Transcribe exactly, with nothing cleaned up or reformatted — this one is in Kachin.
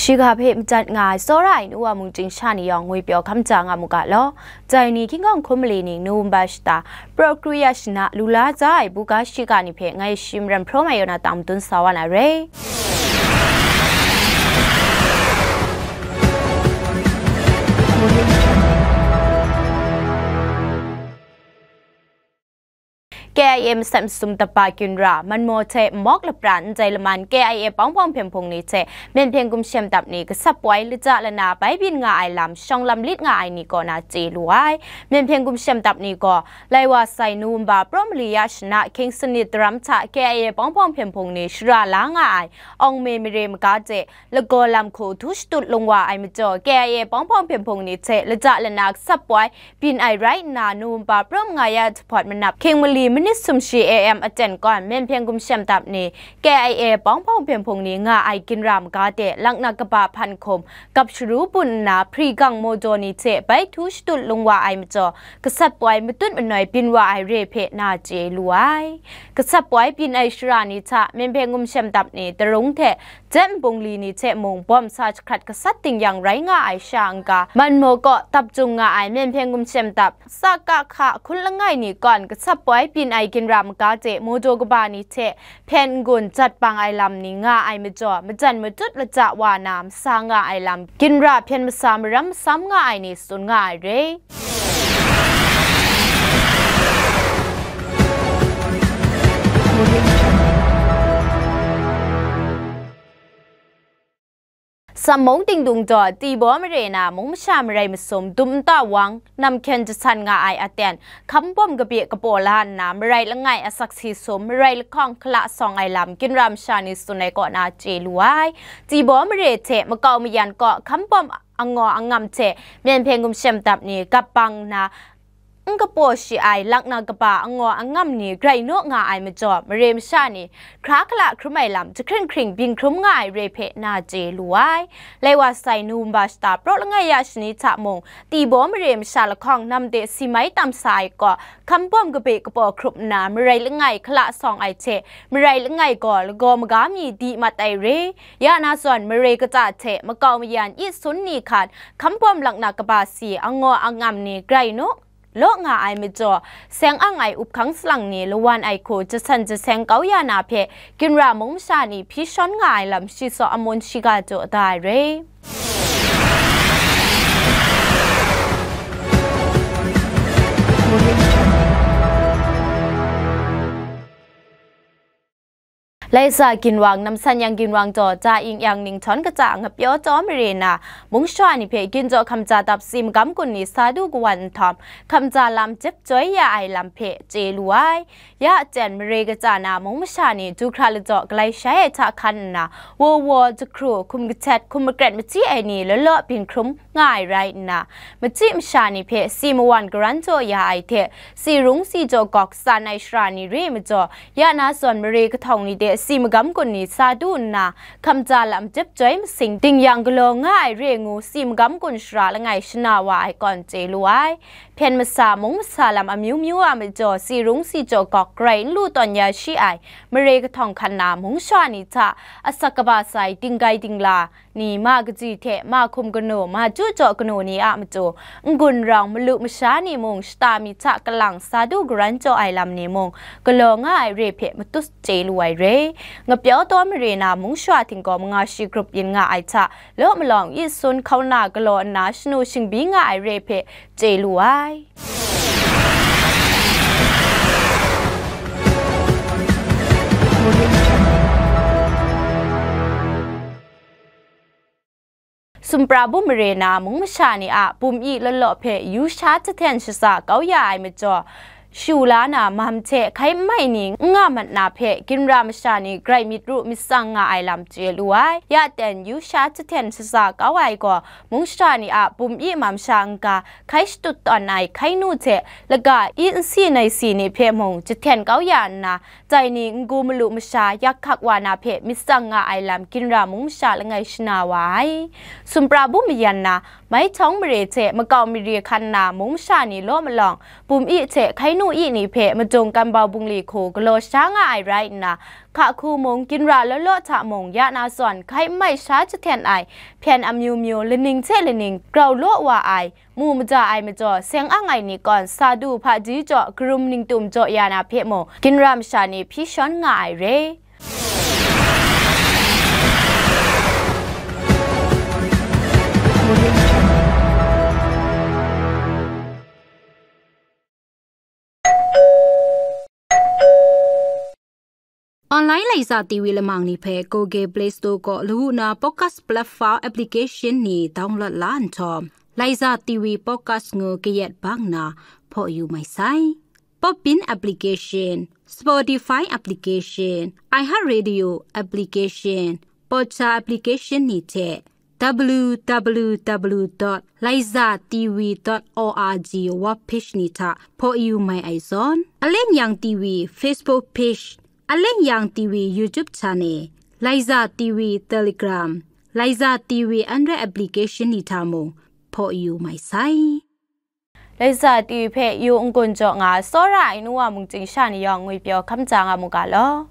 Shiga hpe madat nga ai tsawra ai nu wa mungchying sha ni yawng ngwipyaw hkam ja nga mu ga law. Dai ni hkying hkawng hkun mali ni November shata, Praw Kru Ya Shana lu la za ai buga shiga ni hpe ngai shi maram hpraw mai yaw na tang madun sa wa na re. K I A masat masum tapa Ginra, Manmaw hte Mawk Lapra ndai laman K I A pawng hpawng hpyen hpung ni hte Myen Hpyen Gumshem Dap ni gasat poi laja lana bai byin nga ai lam shawng lam lit nga ai ni kaw na chye lu ai. Myen Hpyen Gumshem Dap ni gaw, lai wa sai November praw mali ya shana hkying sanit daram hta K I A pawng hpawng hpyen hpung ni shara la nga ai awng me mare maga hte lagaw lam hku htu shatut lung wa ai majaw, K I A pawng hpawng hpyen hpung ni hte laja lana gasat poi byin ai rai nna, November praw manga ya jahpawt manap hkying mali minit sumshi A M aten kawn, Myen Hpyen Gumshem Dap ni K I A pawng hpawng hpyen hpung ni nga ai Ginra maga de laknak kaba hpan hkum gap sharu bun nna, hpri gang mawdaw ni hte bai htu shatut lung wa ai majaw, gasat poi matut manoi byin wa ai re hpe na chye lu ai. Gasat poi byin ai shara ni hta Myen Hpyen Gumshem Dap ni Tarung hte Jet Nbungli ni hte mung bawm sa jahkrat gasat ding yang rai nga ai sha n-ga, Manmaw kaw dap jung nga ai Myen Hpyen Gumshem Dap, Sa Ka Hka hkun langai ni kawn gasat poi byin ai Ginra maga hte mawdaw kaba ni hte hpyen n-gun jat bang ai lam ni nga ai majaw, majan matut laja wa na masa nga ai lam, Ginra hpyen masa maram masam nga ai ni tsun nga ai re. Samung Dingdung daw Tibaw mare na mung masha marai masum dum nta wang, nam hkyen jahsan nga ai aten, hkam bawm kabi kapaw la nna, marai langai asak si sum, marai lahkawng hkala sawng ai lam, Ginra masha ni tsun ai kaw na chye lu ai. Tibaw mare hte makau mayan kaw hkam bawm angaw angam hte Myen Hpyen Gumshem Dap ni gap bang nna, n kapaw shi ai laknak kaba angaw angam ni grai naw nga ai majaw, mare masha ni hkra hkala hkrum ai lam jahkring hkring byin hkrum nga ai re hpe na chye lu ai. Lai wa sai November shata praw langai ya shani hta mung, Tibaw mare masha lahkawng nam de si mai tam sa ai kaw, hkam bawm kabi kapaw hkrup nna, marai langai hkala sawng ai hte, marai langai gaw lagaw maga mi di mat ai re, ya na zawn mare kata hte makau mayan it sun ni hkan, hkam bawm laknak kaba si angaw angam ni grai naw law nga ai majaw, seng ang ai up hkang salang ni lawan ai hku jasan jaseng kau ya na hpe, Ginra mung masha ni hpyi shawn nga ai lam shi saw amun shiga jaw da ai re. Laisa ginwang, namsan yang ginwang jaw, ja ing yang ninghtawng kaja ngapyaw taw mare na, mung shara ni hpe ginjaw hkamja dap si magam gun ni sa du kawan nhtawm, hkamja lam jep joi ya ai lam hpe chye lu ai. Ya jen mare kaja na mung masha ni du hkra lajaw galai shai ai hta hkan nna, waw waw, jahkru, hkum kahtet, hkum makret machyi ai ni law law byin hkrum nga ai rai nna, machyi masha ni hpe si mawan karan jaw ya ai hte, si rung si jaw gawk san ai shara ni re majaw, ya na zawn mare kahtawng ni de si magam gun ni sa du nna, hkamja lam jep joi masing ding yang galaw nga ai re ngu si magam gun shara langai shana wa ai kawn chye lu ai. Hpyen masa, mung masa lam amyu myu a majaw, si rung si jaw gawk grai n lu tawn ya shi ai, mare kahtawng hkan na mung shara ni hta, asak kaba sai, dinggai dingla, ni ma kaji hte ma hkum kanu, ma ju jaw kanu ni a matu, n-gun rawng, malu masha ni mung, shata mi hta kalang sa du karan jaw ai lam ni mung, galaw nga ai re hpe matut chye lu ai re. Ngapyaw taw mare na mung shara htinggaw manga shi grup yin nga ai hta, law malawng it sun hkauna galaw nna shanu shingbyi nga ai re hpe chye lu ai. Sumprabum mare na mung masha ni a bum-i law law hpe yu sha jahten shaza kau ya ai majaw, shu la na mam hte hkai n mai ni n nga mat na hpe, ginra masha ni grai myit ru myit tsang nga ai lam chye lu ai. Ya ten yu sha jahten shaza kau ai gaw, mung shara ni a bum-i mam sha n-ga hkai shatut tawn ai hkai nu hte laga i nsi naisi ni hpe mung jahten kau ya nna, dai ni n-gu malu masha yak hkak wa na hpe myit tsang nga ai lam ginra mung masha langai shana wa ai. Sumprabum mayan na, Maihtawng mare hte makau mare hkan na mung masha ni law malawng, bum-i hte hkai nu Mu i ni hpe madung kambau bungli hku galaw sha nga ai rai nna, hka hku mung, ginra law law hta mung, ya na zawn hkai n mai sha jahten ai hpyen amyu myu, laning hte laning grau law wa ai, mu mada ai majaw, seng ang ai ni kawn sa du hpaji jaw, karum ningtum jaw ya na hpe mung, ginra masha ni hpyi shawn nga ai re. Online Laiza T V lamang ni hpe Google Play Store kaw lawu na podcast platform application ni download la nhtawm, Laiza T V podcast ngu kayat bang na hpaw yu mai sai. Podbean application, Spotify application, iHeartRadio application, Podcha application ni hte w w w dot laiza t v dot org web page ni hta hpaw yu mai ai zawn, Aleng Yang T V Facebook page, Aleng Yang T V YouTube channel, Laiza T V Telegram, Laiza T V Android application ni hta mung hpaw yu mai sai. Laiza T V hpe yu n-gun jaw nga, tsawra ai nu wa mung chyingsha ni yawng ngwipyaw hkam ja nga mu ga law.